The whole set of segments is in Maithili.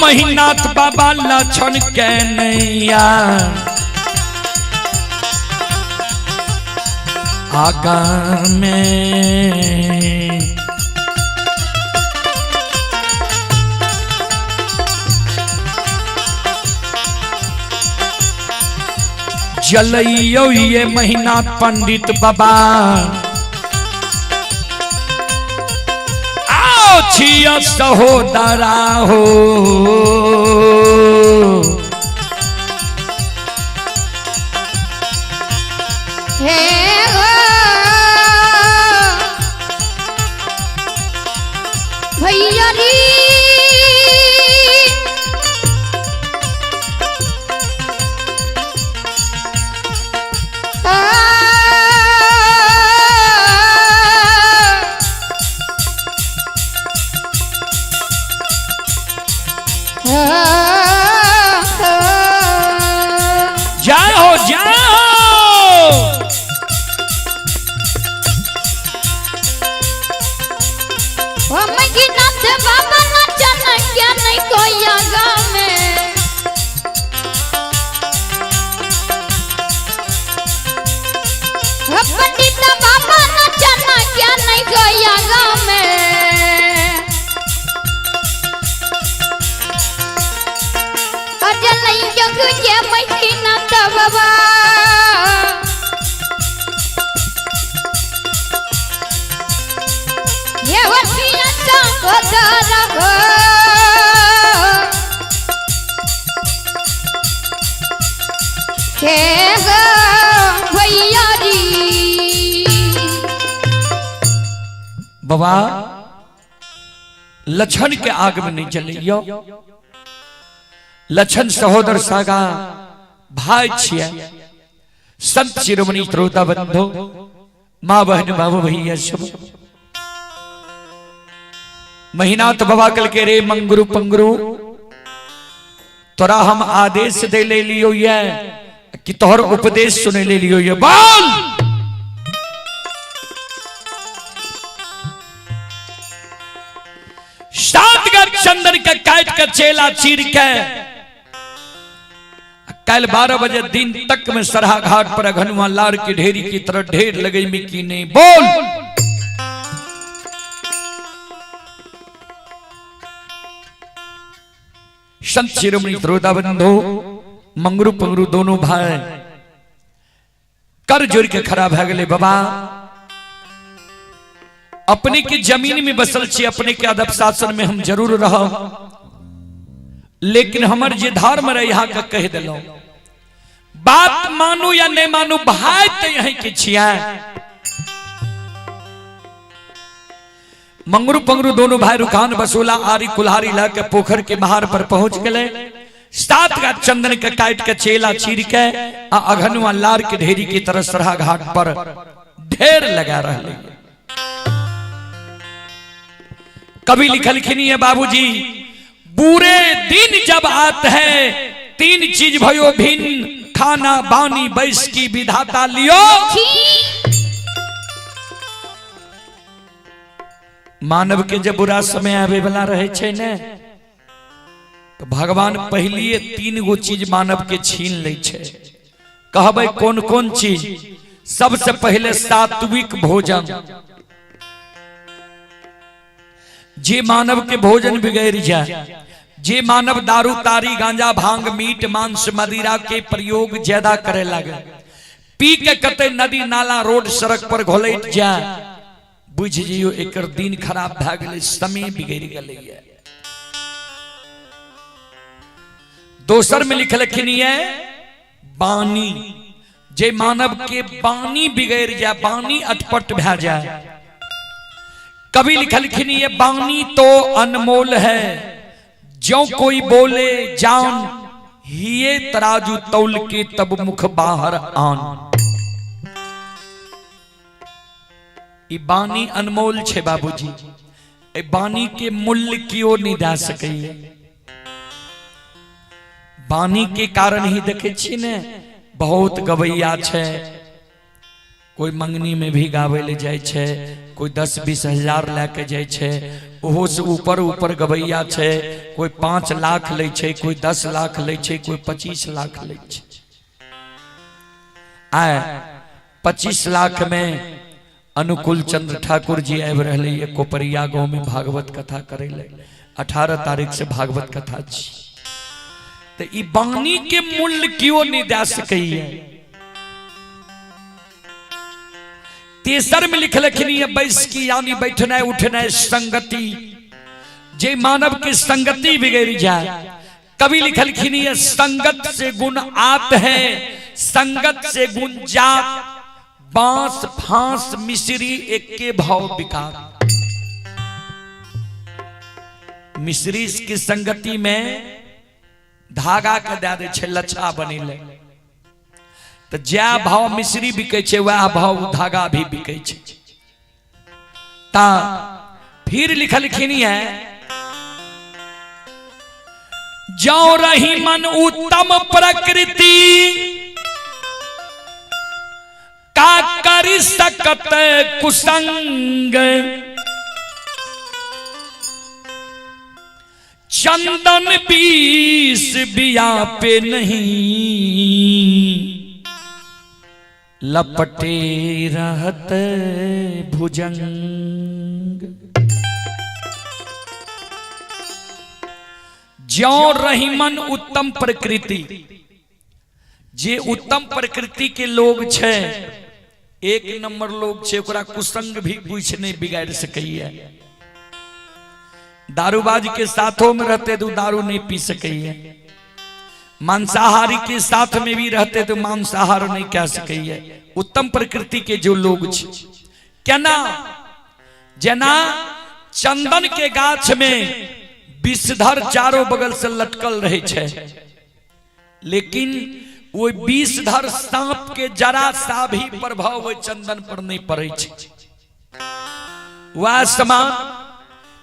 महिनाथ बाबा लक्षण के नैया आगा में। जलैयो ये महीना पंडित बाबा आओ छिया सहोदरा हो। हे हो भैया री, जय हो जय हो। महीनाथ बाबा नचन क्या नहीं कोई आगा में। पंडित बाबा नचन क्या नहीं कोई आगा में। अजल जग के महीनाथ बाबा ये वसिया सहोदरा हो। हे गो भैया री। बाबा लक्षण के आग में नहीं जलैयो। लक्षण सहोदर सागा भाई छिया। संत शिरोमणि श्रोता बंधु माँ बहन बाबू भैया सब महीनाथ बाबा कल के रे मंगरू पंगरू तोरा हम आदेश दे ले लियो ये कि तोहर उपदेश सुने ले लियो ये बोल। सात गज चंदन के काट के चेला चीर के कल 12 बजे दिन तक में सरहा घाट पर अघनुआ लार की ढेरी की तरह ढेर लगे में की नहीं बोल। संत शिरोमणि श्रोता बंधु मंगरू पंगरू दोनों भाई कर जोड़ के खड़ा भए गेलै। बाबा अपने के जमीन में बसल छी, अपने के अदब शासन में हम जरूर रह, लेकिन हमर जे धर्म रहे यहाँ के कह दिलौं बात मानू या नहीं मानू भाई तो यहीं के छिया। मंगरू पंगरू दोनों भाई रुकान बसोला आरी कुल्हारी ला के पोखर के महार पर पहुंच गए। सात का चंदन के काट के चेला चीर के आ अघनुआ लार के ढेरी की तरह सरहा घाट पर ढेर लगा रहे। कभी लिखलखिन है बाबूजी, बुरे दिन जब आते हैं तीन चीज भयो भिन्न, खाना बानी बैस की विधाता लियो। मानव के जब बुरा समय आवे वाला रहे छे ने तो भगवान पहलिए तीन गो चीज मानव के छीन ले छे। कहबै कौन कौन चीज? सबसे पहले सात्विक भोजन। जे मानव के भोजन बिगड़ जाए, जे मानव दारू तारी गांजा भांग मीट मांस मदिरा के प्रयोग ज्यादा करे लगे, पी के कते नदी नाला रोड सड़क पर घोलट जाए, बुझ जियो एकर दिन खराब भए गेलै, समय बिगड़ गेलै। दोसर में लिखलखिन ये बानी। जे मानव के बानी बिगड़ जाए, बानी अटपट भए जाए। कवि लिखलखिन ये बानी तो अनमोल है, ज्यों कोई बोले जान, हिये तराजू तौल के तब मुख बाहर आन। ई बानी अनमोल छे बाबूजी, ए बानी के मूल्य क्यों नहीं दे सकैये। बानी के कारण ही देखे छी ने बहुत गवैया छे, कोई मंगनी में भी गावे ले जाए छे, कोई 10-20 हजार लैके जाए छे, ओहो से ऊपर ऊपर गवैया छै। कोई 5 लाख लै छै, कोई 10 लाख लै छै, कोई 25 लाख लै छै। आय 25 लाख में अनुकूल चंद्र ठाकुर जी आबि रहले ये कोपरिया गांव में भागवत कथा करे ले। 18 तारीख से भागवत कथा छी। तो ई वाणी के मूल्य क्यों नहीं दे सकैया। तेसर में लिखलखिन ये बैसकी यानी बैठनाइ उठनाइ संगति, जे मानव के संगति बिगड़ जाए। कवि लिखलखिन ये संगत से गुण आत है, संगत से गुण जात, बांस फांस मिश्री एके भाव बिकात। मिश्री की संगति में धागा के दे दै छै लच्छा बनेले, तो जै भाव मिश्री बिकै छै वएह भाव धागा भी बिकै छै। ता फिर लिखलखिन है जौ रही मन उत्तम प्रकृति का कर सकत कुसंग, चंदन बीस बिया पे नहीं लपटे रहत भुजंग। ज्यों रही मन उत्तम प्रकृति, जे उत्तम प्रकृति के लोग छे, एक नंबर लोग छे, ओकरा कुसंग भी कुछ नहीं बिगाड़ सकैया। दारूबाज के साथों में रहते तो दारू नहीं पी सकैया, मांसाहारी के साथ में भी रहते तो मांसाहार नहीं कह सकैया। उत्तम प्रकृति के जो लोग छे, केना जेना चंदन के गाछ में विषधर चारों बगल से लटकल रहे छे, लेकिन वो विषधर सांप के जरा सा भी प्रभाव वो चंदन पर नहीं पड़े छे। वह समान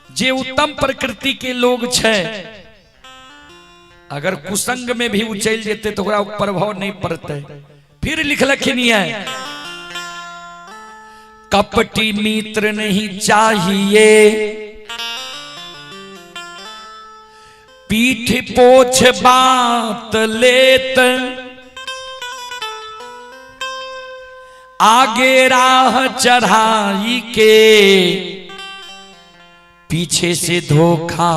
जे उत्तम प्रकृति के लोग छे, अगर कुसंग में भी उ चल जेते तो ओकरा प्रभाव नहीं पड़ते। फिर लिखलखिन है कपटी मित्र नहीं चाहिए, पीठ पोछ बात लेत, आगे राह चढ़ाई के पीछे से धोखा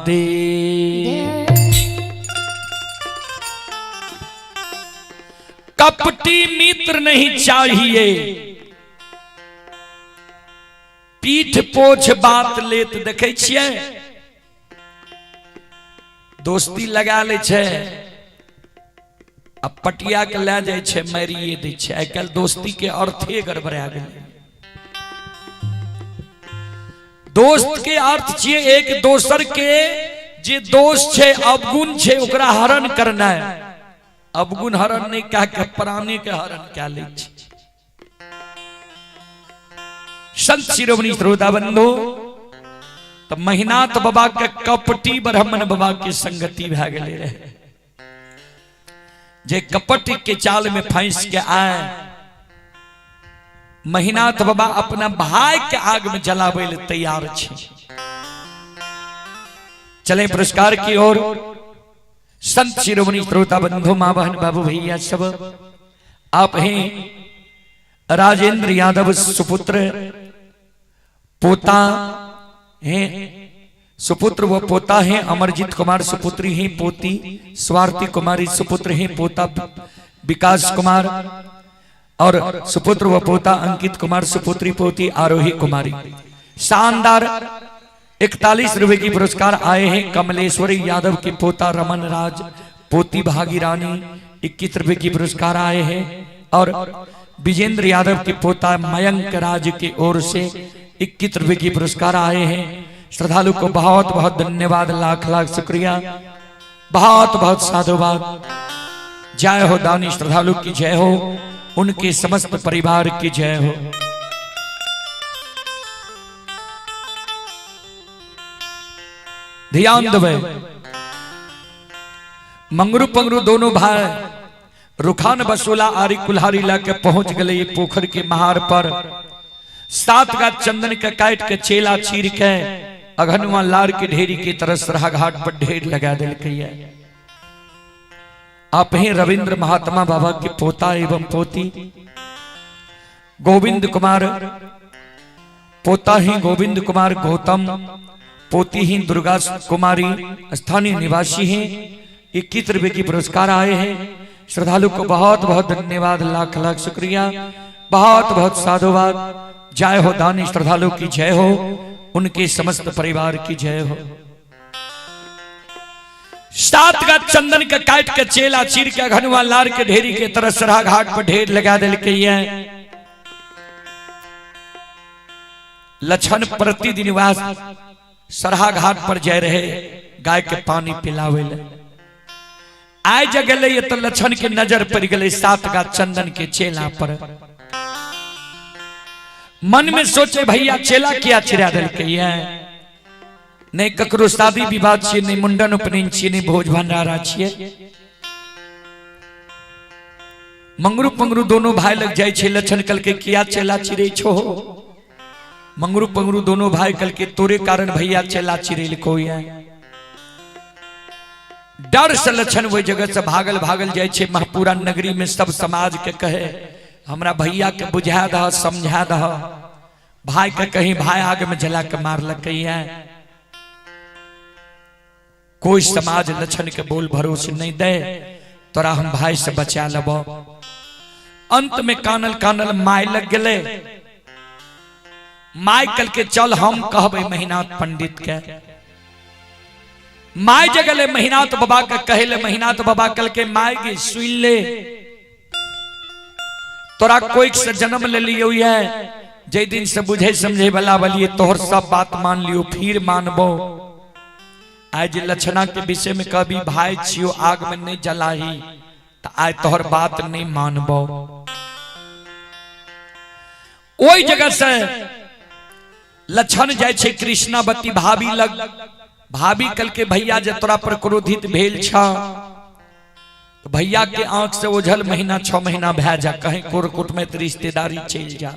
दे। कपटी मित्र नहीं चाहिए, पीठ पोछ बात लेत। देखे छियै दोस्ती लगा ले छै आ पटिया के लए जाइ छै, मारिए दै छै। आइ काल्हि दोस्ती के अर्थे गड़बड़ा गेलै। दोस्त के अर्थ छियै एक दोसर के जे दोष छै अवगुण छै ओकरा हरण करनाइ। अवगुण हरण नहि कए के प्राणे के हरण कए लै छै। संत शिरोमणि श्रोता बंधु, तो महिनाथ बाबा के कपटी ब्राह्मण बाबा के संगति भए गेलै रहे, जे कपट के चाल में फंस के आए महिनाथ बाबा अपना भाई के आग में जलावे ले तैयार छे। चले पुरस्कार की ओर। संत शिरोमणि श्रोता बंधु, माँ बहन बाबू भैया सब, आप हैं राजेंद्र यादव सुपुत्र पोता हैं, सुपुत्र व पोता हैं अमरजीत कुमार सुपुत्री हैं पोती स्वार्थी कुमारी सुपुत्र हैं पोता विकास कुमार और सुपुत्र व पोता अंकित कुमार सुपुत्री पोती आरोही कुमारी। शानदार 41 रुपए की पुरस्कार आए हैं कमलेश्वरी यादव के पोता रमन राज पोती भागी रानी 21 रुपए की पुरस्कार आए हैं और विजेंद्र यादव के पोता मयंक राज की ओर से 21 रुपए की पुरस्कार आए हैं। श्रद्धालु को बहुत बहुत धन्यवाद, लाख लाख शुक्रिया, बहुत बहुत साधुवाद। जय हो दानी श्रद्धालु की जय हो, उनके समस्त परिवार की जय हो। ध्यान देवे, मंगरू पंगरू दोनों भाई रुखान बसोला आरी कुल्हारी लाके पहुंच गए ये पोखर के महार पर। 7 गाछ चंदन के काट के चेला चीर के अघनुआ लार के ढेरी के तरह सरहा घाट पर ढेर लगा दिलकै। आप ही रविंद्र महात्मा बाबा के पोता एवं पोती गोविंद कुमार, पोता ही गोविंद कुमार गौतम, पोती ही दुर्गा कुमारी, स्थानीय निवासी हैं। 21 रुपए की पुरस्कार आए हैं। श्रद्धालु को बहुत बहुत धन्यवाद, लाख लाख शुक्रिया, बहुत बहुत साधुवाद। जय हो दानी श्रद्धालु की जय हो, उनके समस्त परिवार की जय हो। 7 का चंदन के काट के चेला चीर के घनुआ लार के ढेरी के तरह सरहा घाट पर ढेर लगा दिल के। लक्षण प्रतिदिन वास सरहा घाट पर जाय रहे गाय के पानी पिलावे ले। आय जगले ये तो लक्षण के नजर पड़ गए 7 का चंदन के चेला पर। मन में सोचे भैया चेला किया चिरा दिल के, नहीं ककरो शादी विवाह छियै, नहीं मुंडन उपनयन छियै, नहीं भोज भंडारा छियै। मंगरू पंगरू दोनों भाई लग जाय छै। लक्षण कल के किया चेला चिरै छो? मंगरू पंगरू दोनों भाई कल के तोरे कारण भैया चेला चिरेल कोई है। डर से लक्षण वही जगह से भागल भागल जाय छै। महपुरा नगरी में सब समाज के कहे हमरा भैया के बुझा दह, समझा दह, भाई के कहीं भाई आग में जला के मारलकै है। कोई समाज लक्षण के बोल भरोसे नहीं दे, तोरा हम भाई से बचा लेबो। अंत में कानल कानल my लग गए। My कल के चल हम कहबे महिनाथ पंडित के। My जगले महिनाथ बाबा के कहले, महिनाथ बाबा कल के my के सुन ले, तोरा कोई से जन्म ले लियो है, जै दिन से बुझे समझे वाला बलिए तोहर सब बात मान लियो, फिर मानबो। आज लक्षणा के विषय में कभी भाई छियो आग में नहीं जलाही तो आज तोहर बात नहीं मानबो। ओई जगह से लक्षण जाय छै कृष्णावती भाभी लग। भाभी कल के भैया जे तोरा पर क्रोधित भेल छ, भैया के आंख से ओझल महीना 6 महीना भै जा, कहीं कोरकुट में तो रिश्तेदारी चल जा।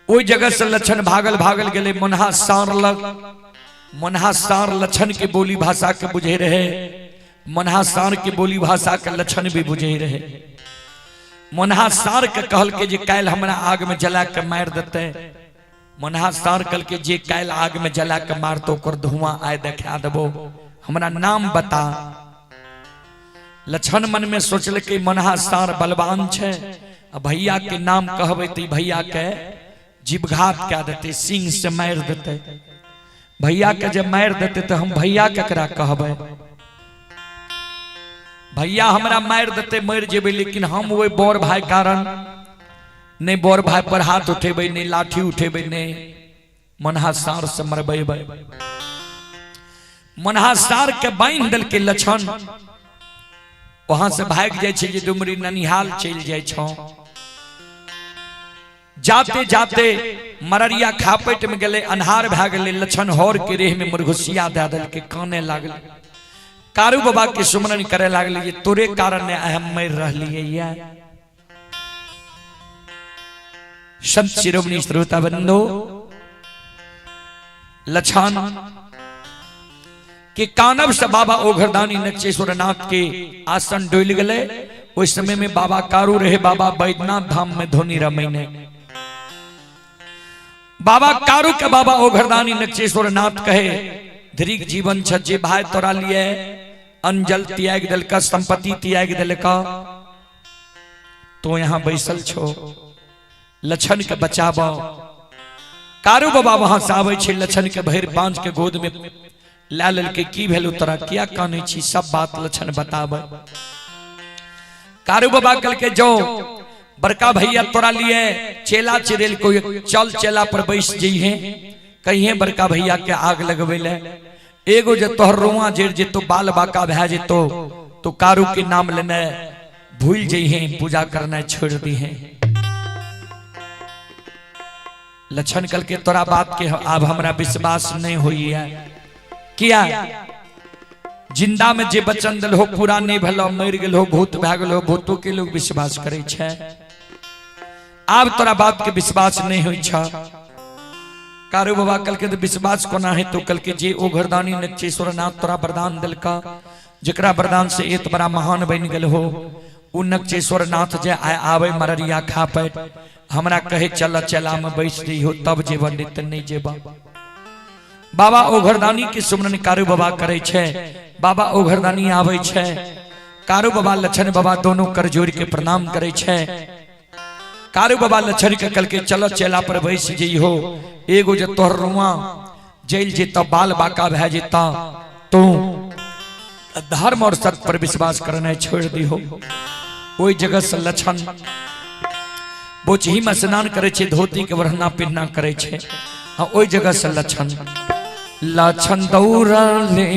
ओई जगह से लक्षण भागल भागल गेले मोनहा सार लग। मोनहा सार लक्षण के बोली भाषा के बुझे रहे, मोनहा सार के बोली भाषा के लक्षण भी बुझे रहे। मोनहा सार के कहल के जे काल्हि हमरा आग में जला के मार देते। मोनहा सार कहल के जे काल्हि आग में जला के मारतो ओकर धुआं आय देखा देबो, हमरा नाम बता। लक्षण मन में सोचलकै मोनहा सार बलवान छै, आ भैया के नाम कहबै तऽ भैया के जीवघात कए देतै, सिंह से मारि देतै। भैया के जब मारि देतै तऽ हम भैया केकरा कहबै? भैया हमरा मारि देतै मरि जेबै, लेकिन हम ओहि बड़ भाई कारण नहि बड़ भाई पर हाथ उठेबै, नहि लाठी उठेबै, नहि मनहा सार से मरबेबै। मनहा सार के बान्हि देलकै लक्षण। वहां से भागि जाइ छै जे डुमरी ननिहाल चलि जाइ छौ। जाते जाते मररिया खापट में गेलै, अन्हार भए गेलै। लक्षण हर के रेह में मुरघुसिया दए देलकै, काने लागल। कारू बाबा के सुमरन करे लागल जे तोरे कारण आइ हम मरि रहलियै ये। संत शिरोमणि श्रोता बंधु, लक्षण के कानब से बाबा ओघरदानी नक्षेश्वर नाथ के आसन डोल गए। उस समय में बाबा कारू रहे, बाबा बैद्यनाथ धाम में धोनी रमैने। बाबा कारू के बाबा ओघरदानी नक्षेश्वर नाथ कहे धीरिक जीवन छ जे भाई तोरा लिए अंजल त्याग दिलका, संपत्ति त्याग दिलका, तो यहाँ बैसल छो, लक्षण के बचाब। कारू बाबा वहां से आबै छै, लक्षण के भरि बांझ के गोद में ला लेलकै। की भेलौ तोरा, किया कानै छी, सब बात लक्षण बताबै। कारू बाबा कहलकै जो बड़का भैया तोरा लिए चेला चिरेल को चल चेला पर बैस जइहे, कहिए बड़का भैया के आग लगबै ले, एगो जे तोहर रोआ जरि जेतो, बाल बाका भए जेतो, तो कारू के नाम लेने भूल जइहे, पूजा करना छोड़ दिहे। लक्षण कल के तोरा बात के अब हमरा विश्वास नहीं होई है, किया जिंदा में जे वचन दिल हो पूरा नहीं भेलो, मरि गेल हो, भूत भए गेल हो, भूतो के लोग विश्वास करे छै, आब तोरा बात के विश्वास नहीं होई छ। कारू बाबा कहलकै तऽ विश्वास कोना हेतौ? कहलकै जे ओ घरदानी नक्चेश्वर नाथ तोरा वरदान देलका, जकरा वरदान से एत बड़ा महान बनि गेल हो, ओ नक्चेश्वर नाथ जे आय आवे मररिया खा पे हमरा कहे चल चला में बैस जइहो तब जेबा, नहीं तऽ नहीं जेबा। बाबा ओघरदानी के सुमरन कारू बाबा करे छे। बाबा ओघरदानी आवे छे, कारू बाबा लछन बाबा दोनों कर जोड़ के प्रणाम करे छे। कारू बाबा लछन के कल के चल चेला पर बैस जइहो, एगो जे तोहर रुआ जेल जेता बाल बाका भए जेता, तू धर्म और सत्य पर विश्वास करना छोड़ दिहो। ओहि जगह से लछन बोचही में स्नान करे छे, धोती के बढ़ना पिन्ना करे छे। हाँ, ओहि जगह से लछन लछन दौड़ले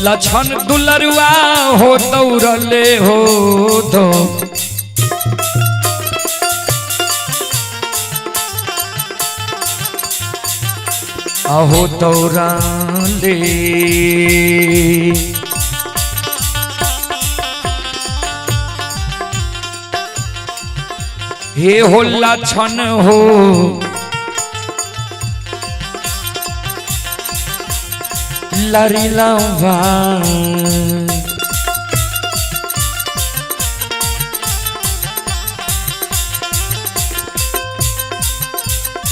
लछन दुलरुआ हो दौड़ले हो दो अहो दौड़ले। हे हो लछन हो लरी लवा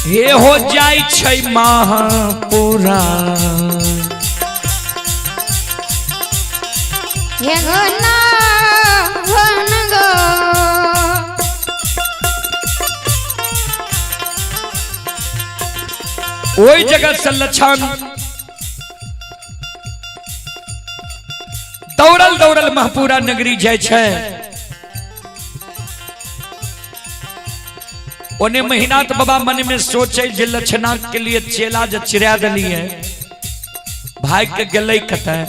हे हो जाय छै महापुरा। हे गो ना भन गो ओहि जगह से लछन दौड़ल दौड़ल महपुरा नगरी जाय छै। ओने महिनाथ बाबा मन में सोचे जे लछना के लिए चेला जे चिरा दलिए भाग के गेलै कतऽ,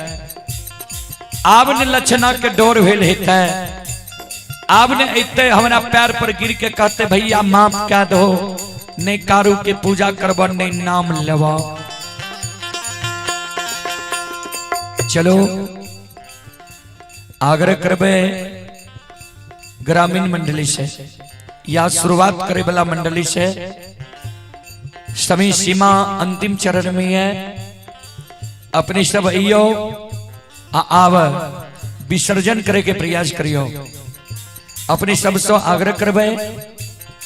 आब ने लछना के डर भेल हेतै, आब ने अइतै हमरा पैर पर गिर के कहते भैया माफ कए दहो, नहीं कारू के पूजा करब नहीं नाम लेब। चलो आग्रह करबे ग्रामीण मंडली से या शुरुआत करे वाला मंडली से, समय सीमा अंतिम चरण में है, अपने सब अइयो आ आव विसर्जन करे के प्रयास करियो। अपने सबसे आग्रह करबे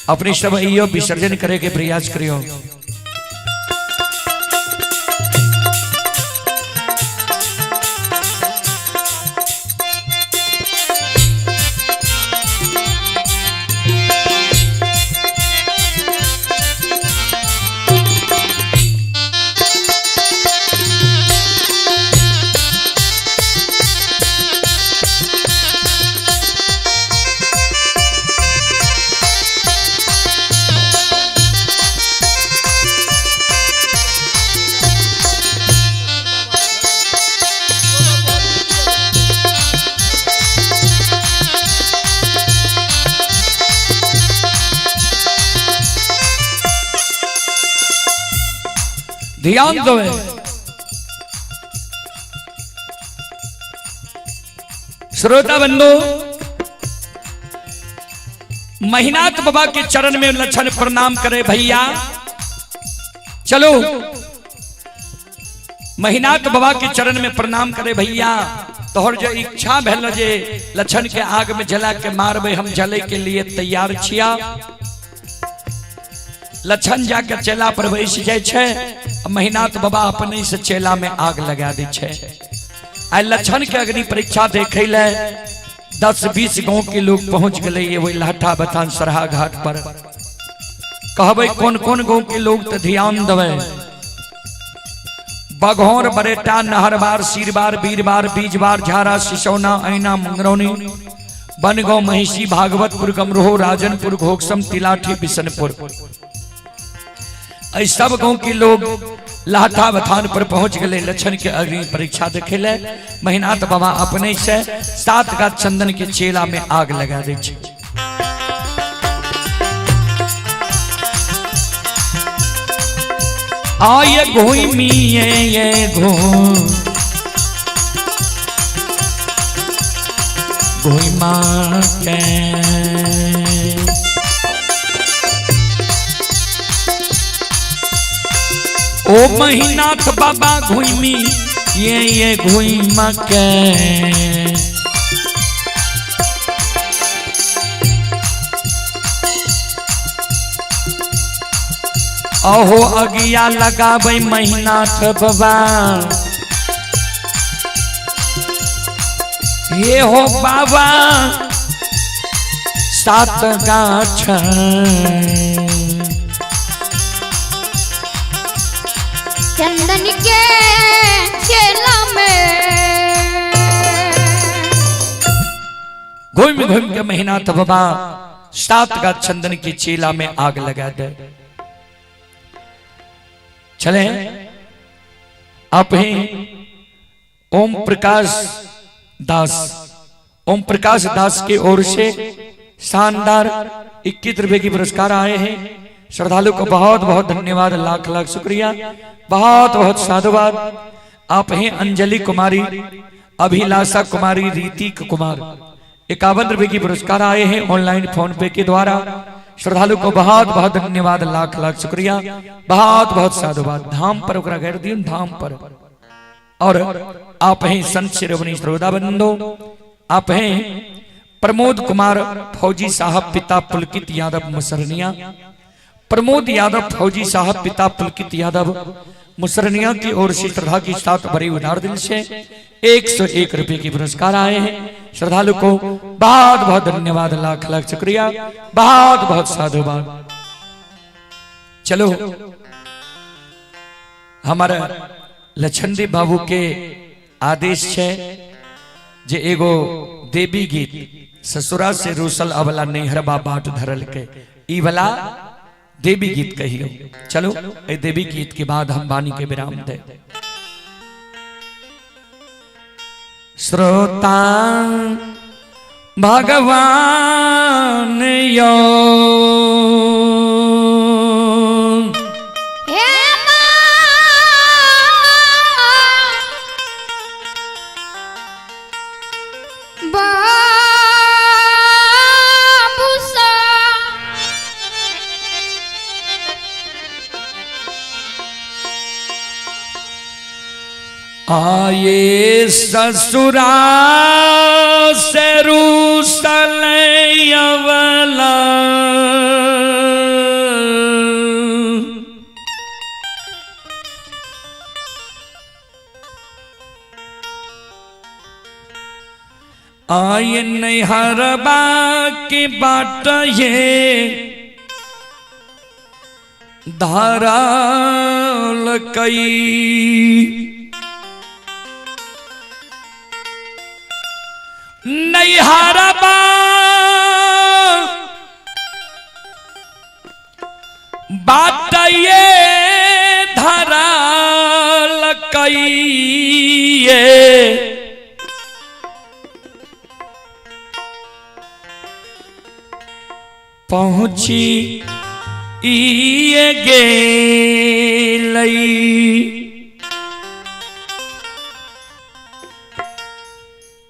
अपने सब अइयो विसर्जन करे के प्रयास करियो। ध्यान दो, श्रोता बंधु, महिनाथ बाबा के चरण में लक्षण प्रणाम करे भैया। चलो महिनाथ बाबा के चरण में प्रणाम करे भैया, तोहर जो इच्छा भेल जे लक्षण के आग में जला के मारबे, हम जले के लिए तैयार छिया। लक्षण जाके चेला पर बैस जाय छै, महिनाथ बाबा अपने से चेला में आग लगा दै छै। आ लक्षण के अग्नि परीक्षा देखे ले 10-20 गांव के लोग पहुंच गए ये वही लाठा बथान सरहा घाट पर। कहबे कौन कौन गांव के लोग तो ध्यान देवे, बघौर बरेटा नहरबार सीरबार बीरबार बीजबार झारा सिसौना ऐना मंगरौनी बनगांव महिषी भागवतपुर गमरोह राजनपुर घोकसम तिलाठी बिशनपुर, ऐ सब गांव के लोग लाठा बथान पर पहुंच गए लक्षण के अग्नि परीक्षा देखे ले। महिनाथ बाबा अपने से 7 गाछ चंदन के चेला में आग लगा दै छै। आय घूमी ये घूम घूमा के। ओ महिनाथ बाबा घूमी ये घूमा के। अहो अगिया लगाबै महिनाथ बाबा, हे हो बाबा सात गाछ। चंदन के चेला में घूम घूम के महिनाथ बाबा सात गाछ चंदन की चेला में आग लगा दे। चले आप हैं ओम प्रकाश दास, ओम प्रकाश दास की ओर से शानदार 21 रुपए की पुरस्कार आए हैं। श्रद्धालु को बहुत बहुत धन्यवाद, लाख लाख शुक्रिया, बहुत बहुत साधुवाद। आप हैं अंजलि कुमारी, अभिलाषा कुमारी, रीतिक कुमार, 51 रुपए की पुरस्कार आए हैं ऑनलाइन फोन पे के द्वारा। श्रद्धालु को बहुत बहुत धन्यवाद, लाख लाख शुक्रिया, बहुत बहुत साधुवाद। धाम पर ओकरा गैर दियन धाम पर। और आप हैं संत शिरोमणि श्रोता बंधु, आप हैं प्रमोद कुमार फौजी साहब पिता पुलकित यादव मुसरनिया, प्रमोद यादव फौजी साहब पिता पुलकित यादव मुसरनिया की ओर से श्रद्धा के साथ बड़े उदार दिल से 101 रुपए की पुरस्कार आए हैं। श्रद्धालु को बहुत बहुत धन्यवाद, लाख लाख शुक्रिया, बहुत बहुत साधुवाद। चलो हमारा लछनदेव बाबू के आदेश है जे एगो देवी गीत ससुरा से रूसल अवला नैहरबा बाट धरल के ई वाला देवी गीत कहियो। चलो ए देवी गीत के बाद हम वाणी के विराम दे। श्रोता भगवान यो हे माँ बाबू सा आये ससुरा से रूसल अवला आये नैहरबा के बाट ये धाराल कई नैहरबा बाट ये धाराल कई पहुंची ये गेलई।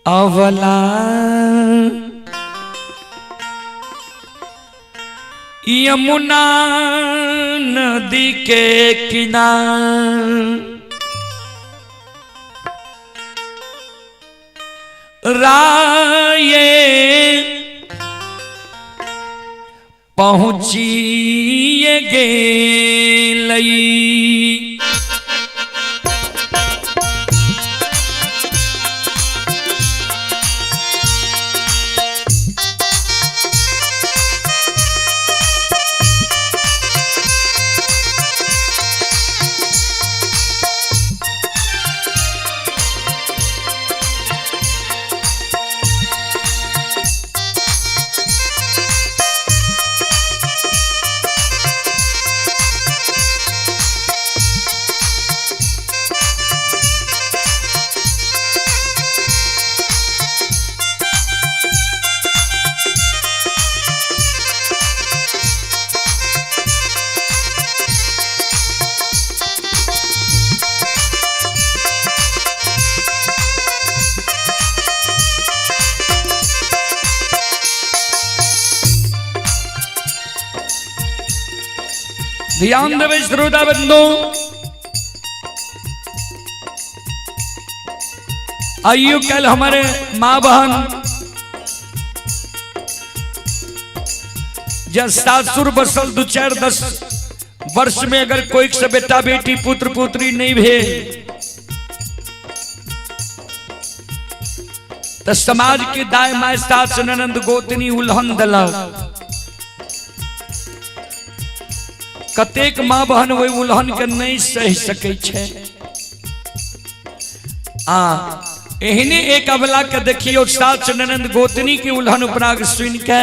अवला यमुना नदी के किनारे राये पहुंची ये गेलई। ध्यान देवे श्रोता बंधु, आइयो कल हमारे माँ बहन जब सासुर बसल 2-4-10 वर्ष में अगर कोई से बेटा बेटी पुत्र पुत्री नहीं भे तो समाज के दाय my सास ननंद गोतनी उल्हन दिलक। कतेक माँ बहन वही उल्हन के नहीं सह सकै छै। आ एहने एक अबला के देखियो सास ननंद गोतनी के उल्हन उपराग सुन के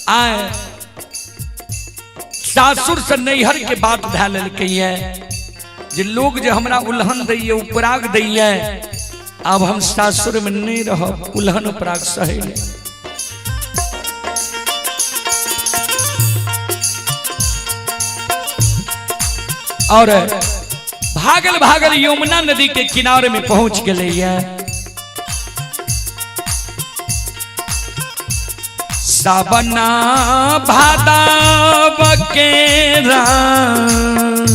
आए सासुर से नैहर के बात धै लेलकै है जे लोग जे हमरा उल्हन दैये उपराग दैये, अब हम सासुर में नहीं रहब, उल्हन उपराग सहे। और भागल भागल यमुना नदी के किनारे में पहुंच गए है। सावना भादव के राम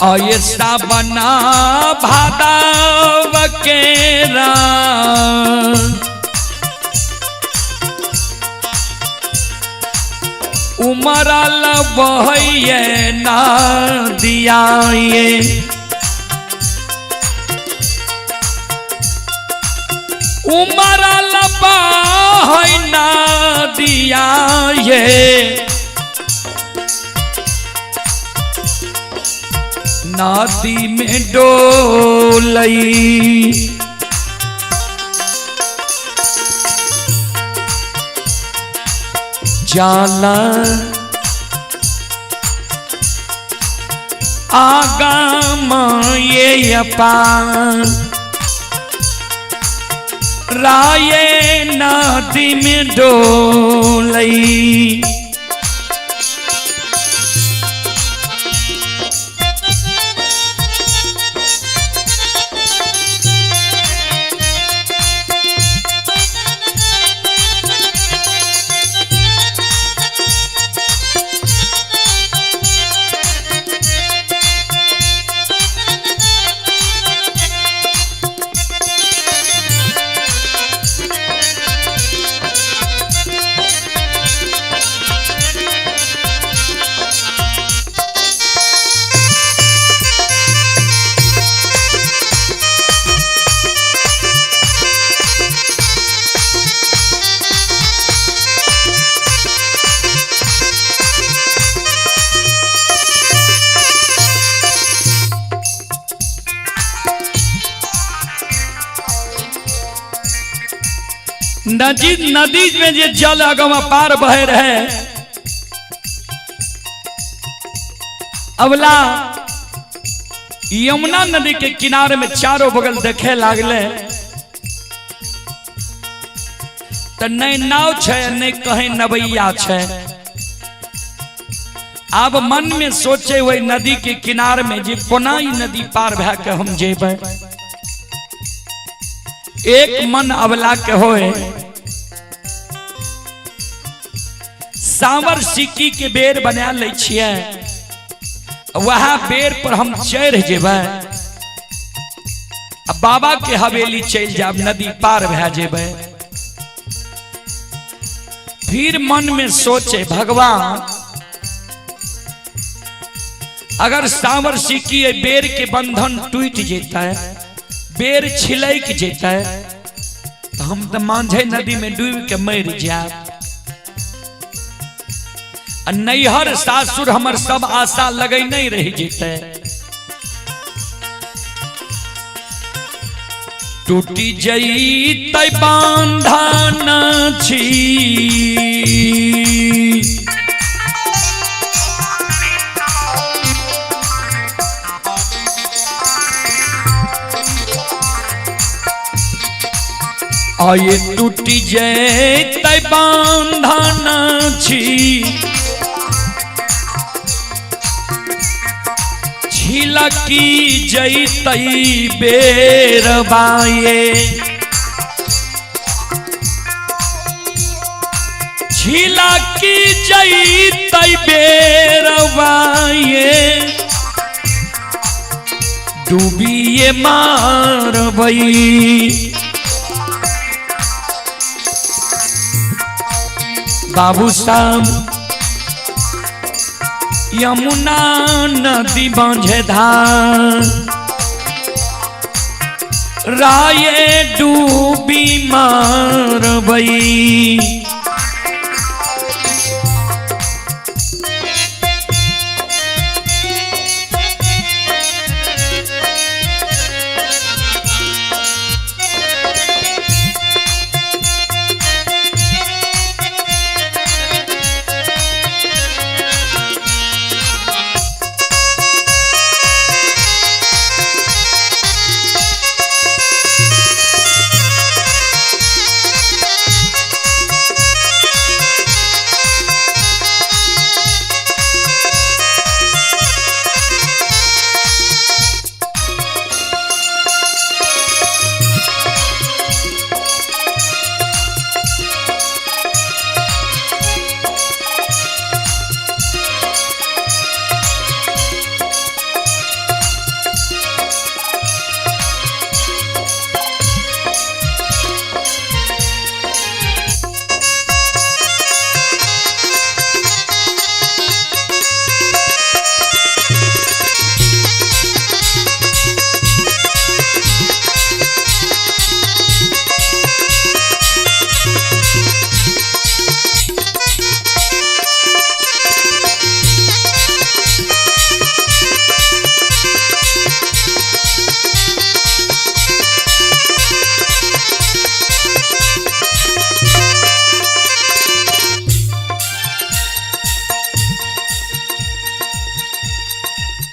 और सावना भादव के राम उमरल बहैये नदिया ये उमरल बहै नदिया ये नदी में डोलई जाला आगाम ये अपार राये नदी में डोलई। नदी नदी में जे जल अगम पार बहे रहे अबला यमुना नदी के किनारे में चारों बगल देखे लागले त नहीं नाव छै नहीं कहीं नवैया छै। अब मन में सोचे वही नदी के किनारे में जे कोना ई नदी पार भए के हम जेबै। एक मन अबला के होए सांवर सिक्की के बेर बना लै छियै, वह बेर पर हम चढ़ जेबै, बाबा के हवेली चल जाब, नदी पार भए जेबै। फिर मन में सोचे भगवान अगर सांवर सिक्की बेर के बंधन टूट जेता है, बेर छिलक जेता है, तो हम तो मांझे नदी में डूब के मर जाए। नैहर सासुर हमर सब आशा लगे नहीं रह जेते। टूटी जईतै बांधन छी आये टूटी जईतै बांधन छी छिलकी जैतई बेर बाये, छिलकी जैतई बेर बाये, डूबिए मारबई। बाबू साहब यमुना नदी बांझेधार, राये डूबी मारबई।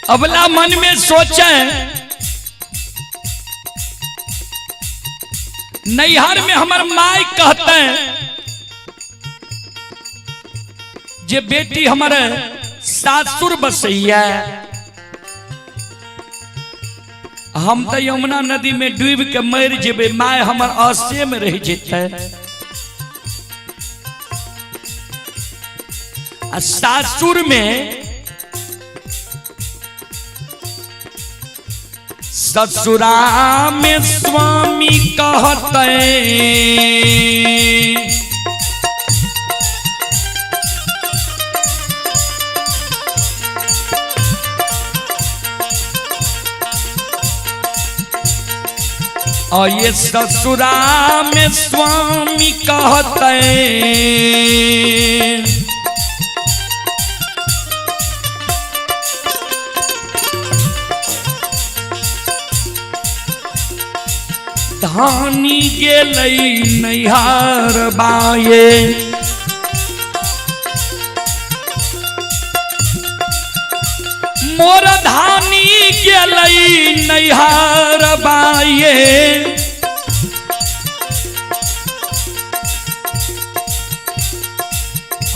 अबला मन में सोचे, नैहर में हमर माई कहते हैं जे बेटी हमारे सासुर बसैया, हम तो यमुना नदी में डूब के मर जेबे, my हमर आसे में रह जेते। आ सासुर में ससुरा में स्वामी कहते, और ये ससुरा में स्वामी कहते, धानी गेलै नैहर बाये, मोर धानी गेलै नैहर बाये,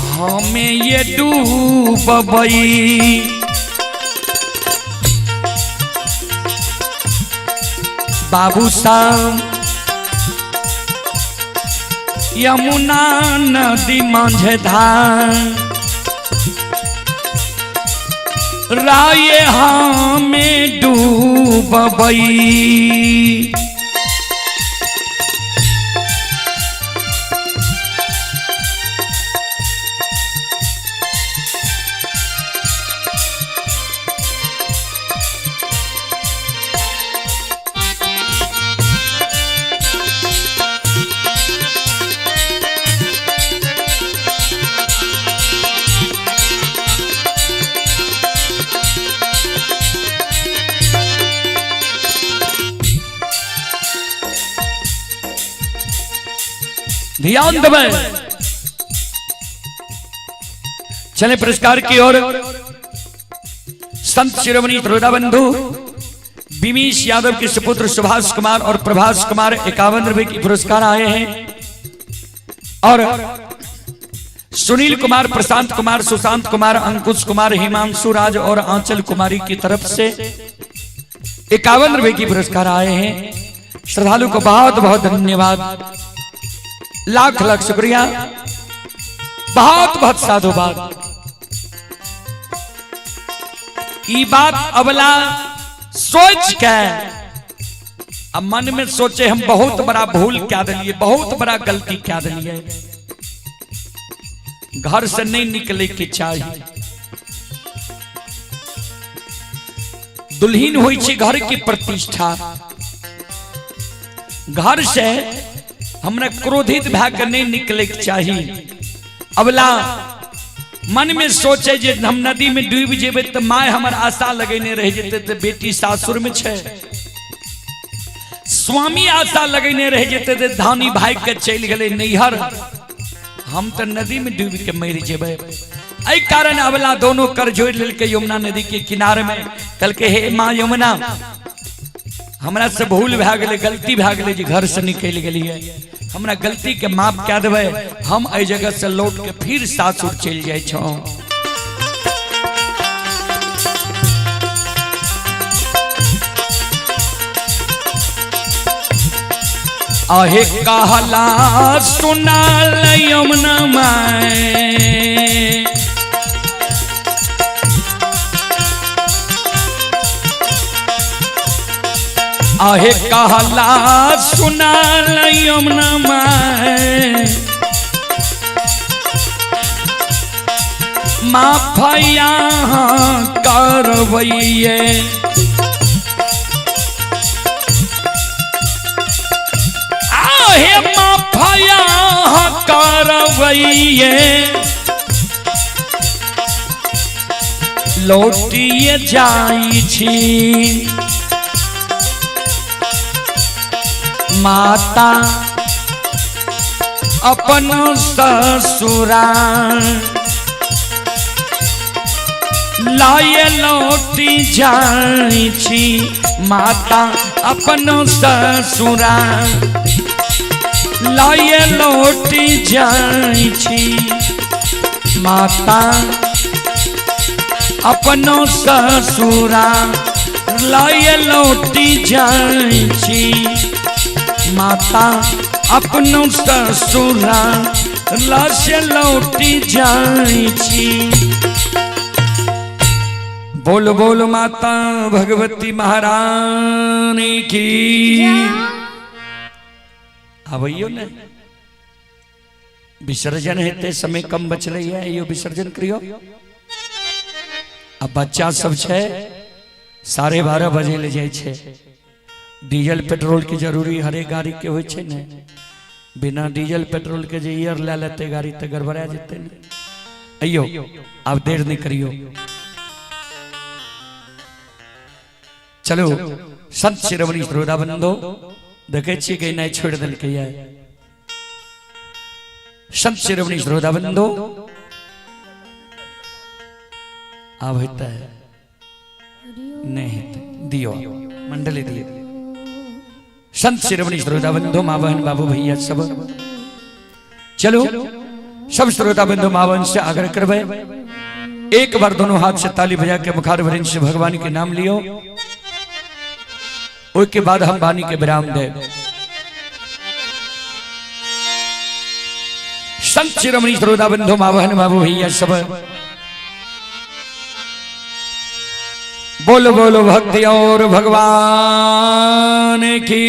हमें ये डूबबई। बाबू साहब यमुना नदी मंझधार, राये हमें डूबबई। ध्यान दबे। चले पुरस्कार की ओर। संत शिरोमणि त्रोदा बंधु बिमीश यादव के सुपुत्र सुभाष कुमार और प्रभाष कुमार 51 रुपए की पुरस्कार आए हैं। और सुनील कुमार, प्रशांत कुमार, सुशांत कुमार, अंकुश कुमार, हिमांशु राज और आंचल कुमारी की तरफ से 51 रुपए की पुरस्कार आए हैं। श्रद्धालु को बहुत बहुत धन्यवाद, लाख लाख शुक्रिया, बहुत बहुत साधुवाद। ई बात अबला सोच के अब मन में सोचे हम बहुत बड़ा भूल क्या दिलिए, बहुत बड़ा गलती क्या दिलिए, घर से नहीं निकले के चाहिए। दुल्हीन हुई छी घर की प्रतिष्ठा, घर से हमरा क्रोधित भए के नहीं निकले के चाहिए। अबला मन में सोचे जे हम नदी में डूबि जेबै तऽ my हमर आशा लगेने रहि जेतै, तऽ बेटी सासुर में छै, स्वामी आशा लगेने रहि जेतै तऽ धानी भागि के चलि गेलै नैहर, हम तऽ नदी में डूबि के मरि जेबै। एहि कारण अबला दोनों कर जोड़ि लेलकै यमुना नदी के किनारे में, कहलकै हे माँ यमुना, हमरा से भूल भए गेलै, गलती भए गेलै जे घर से निकलि गेलियै, हमरा गलती के माफ कए देबै, हम एहि जगह से लौट के फिर सासुर चलि जाइ छौं। आहे कहला सुनाल यमुना माय, आहे कहला सुनाल यमुना माय, माफिया करवैये, आहे माफिया करवैये, लौटिए जाइ छी माता अपन ससुराल, लाए लौटी जाइ छी माता अपन ससुराल, लाए लौटी जाइ छी माता अपन ससुराल, लाए लौटी जाइ छी माता अपनो ससुरा, लाश लौटी जाइ छी। बोल बोल माता भगवती महारानी की। आबैयो ने विसर्जन हेतै, समय कम बचलै है, यो विसर्जन करियो। अब बच्चा सब छै 12:30 बजे ले जाइ छै, डीजल पेट्रोल के जरूरी हरेक गाड़ी के होइ छै ने, बिना डीजल पेट्रोल के जे ईयर ले लेते गाड़ी तो गड़बड़ा जेतै ने। अइयो आब देर नहीं करियो, चलो संत शिरोमणि श्रोता बंधो, देखे छियै कि नहि छोड़ि देलकै ये। संत शिरोमणि श्रोता बंधो आब हेतै नहीं हेतै, दियो मंडली दियो। संत शिरोमणि श्रोता बंधु माँ बहन बाबू भैया सब, चलो सब श्रोता बंधु माँ बहन से आग्रह करबै, एक बार दोनों हाथ से ताली बजा के मुखार वरिंद से भगवान के नाम लियो, उसके बाद हम वाणी के विराम दे। संत शिरोमणि श्रोता बंधु माँ बहन बाबू भैया सब, बोलो बोलो भक्ति और भगवान की।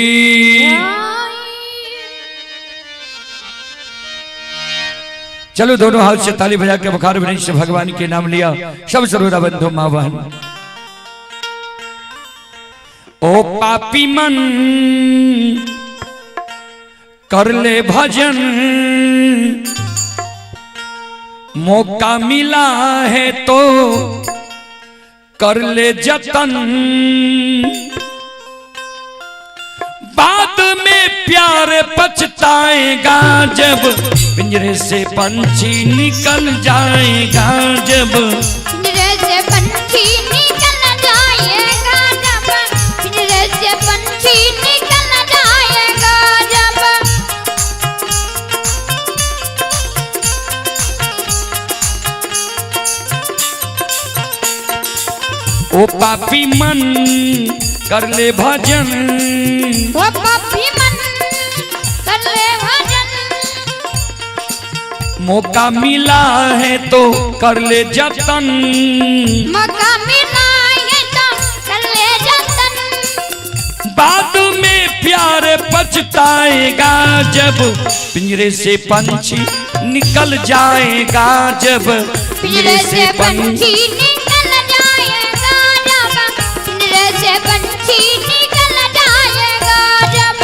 चलो दोनों हाथ से ताली बजा के बुखार वृक्ष से भगवान के नाम लिया सब श्रोता बंधु माँ बहन। ओ पापी मन कर ले भजन, मौका मिला है तो कर ले जतन, बाद में प्यार पछताएगा जब पिंजरे से पंछी निकल जाएगा, जब पिंजरे से पंछी निकल जाएगा, जब पिंजरे से पंछी निकल जाएगा, जब ओ पापी मन कर ले भजन। ओ पापी मन कर ले भजन। मौका मिला है तो कर ले जतन। मौका मिला है तो कर ले जतन। बाद में प्यार पछताएगा जब पिंजरे से पंछी निकल जाएगा। जब पिंजरे से पंछी निकल जाएगा। जब पिंजरे से पंछी निकल जाएगा। जब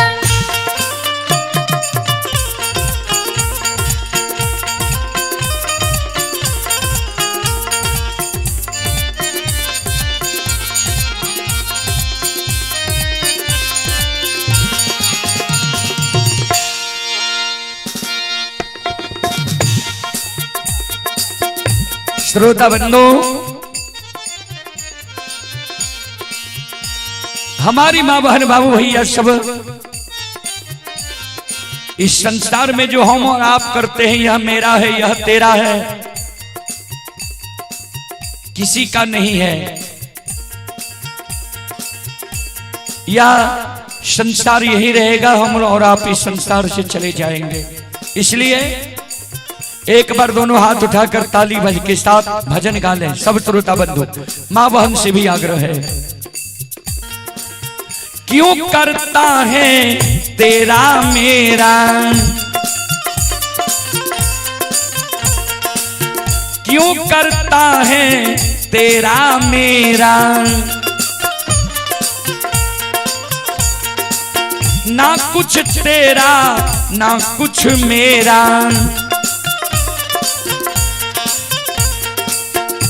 श्रोता बंधु, हमारी माँ बहन बाबू भैया सब इस संसार में जो हम और आप करते हैं, यह मेरा है, यह तेरा है, किसी का नहीं है। यह संसार यही रहेगा, हम और आप इस संसार से चले जाएंगे। इसलिए एक बार दोनों हाथ उठाकर ताली बज के साथ भजन गा लें सब श्रोता बंधु। माँ बहन से भी आग्रह है, क्यों करता है तेरा मेरा, क्यों करता है तेरा मेरा, ना कुछ तेरा ना कुछ मेरा।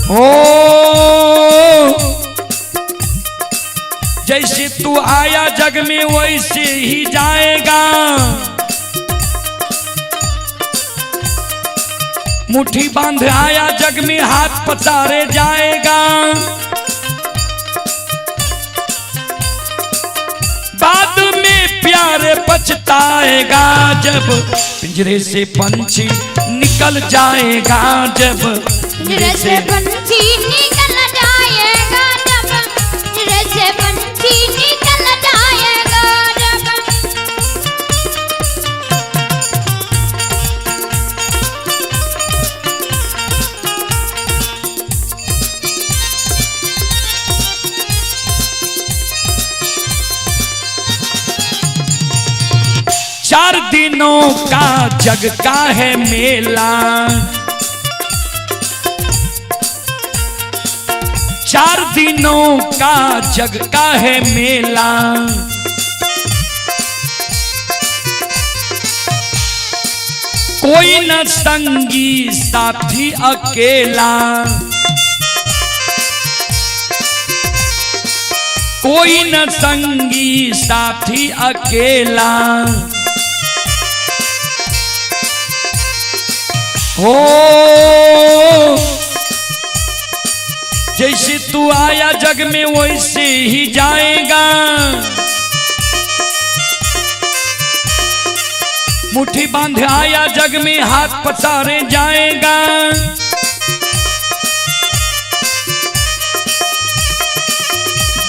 ओ जैसे तू आया जग में वैसे ही जाएगा, मुट्ठी बांध आया जग में हाथ पसारे जाएगा। बाद में प्यार पछताएगा जब पिंजरे से पंछी निकल जाएगा। जब पिंजरे से पंछी निकल जाएगा। जब पिंजरे से पंछी निकल जाएगा। जब चार दिनों का जग का है मेला, चार दिनों का जग का है मेला, कोई न संगी साथी अकेला, कोई न संगी साथी अकेला। हो जैसे तू आया जग में वैसे ही जाएगा, मुट्ठी बांध आया जग में हाथ पसारे जाएगा।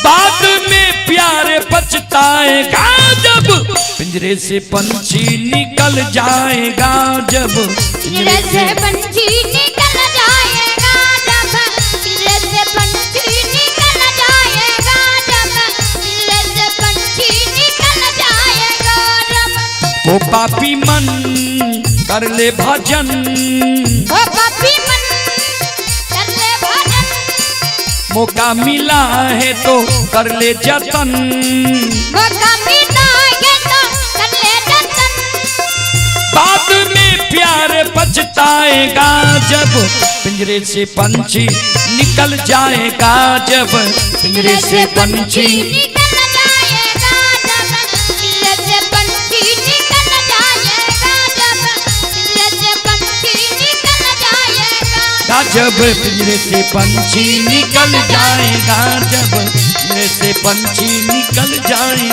बाद में प्यार पछताएगा जब पिंजरे से पंछी निकल जाएगा। जब पिंजरे से पंछी निकल जाएगा। जब पिंजरे से पंछी निकल जाएगा। जब पिंजरे से पंछी निकल जाएगा। जब ओ पापी मन कर ले भजन, ओ पापी मन कर ले भजन। मौका मिला है तो कर ले जतन, मौका मिला है तो कर ले जतन। बाद में प्यार पछताएगा जब पिंजरे से पंछी निकल जाएगा। जब पिंजरे से पंछी निकल जाएगा। जब पिंजरे से पंछी निकल जाएगा। जब पिंजरे से पंछी निकल जाएगा। जब पिंजरे से पंछी निकल जाएगा। जब पिंजरे से पंछी निकल जाएगा।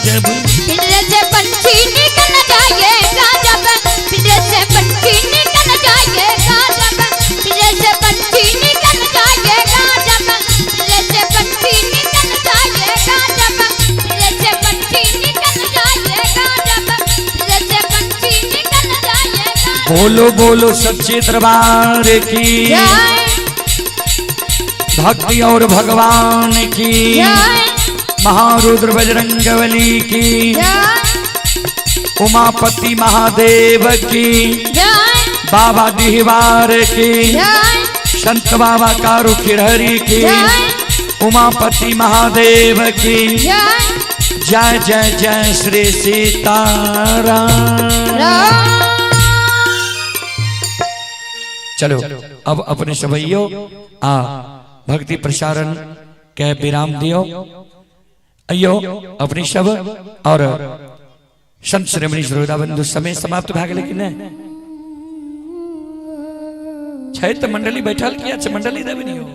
जब पिंजरे से पंछी निकल जाएगा। जब पिंजरे से पंछी निकल जाएगा। जब पिंजरे से पंछी निकल जाएगा। जब पिंजरे से पंछी निकल जाएगा। जब बोलो बोलो सच्चे दरबार की, जय। भक्ति और भगवान की, जय। महारुद्र बजरंगबली की, जय। उमापति महादेव की, जय। बाबा डिहवार की, जय। संत बाबा कारू खिरहरी की, जय। उमापति महादेव की जय। जय जय जय श्री सीताराम। राम। चलो अब अपने सभैयो आ भक्ति प्रसारण के विराम दियो। अयो अपने सब और संत श्रेमणी श्रोता बंधु समय समाप्त भए गेलै कि नहि? छै तऽ मंडली बैठल किया छै? मंडली देबे नहीं हो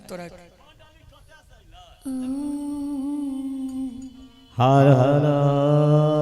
तोरा। हर हर।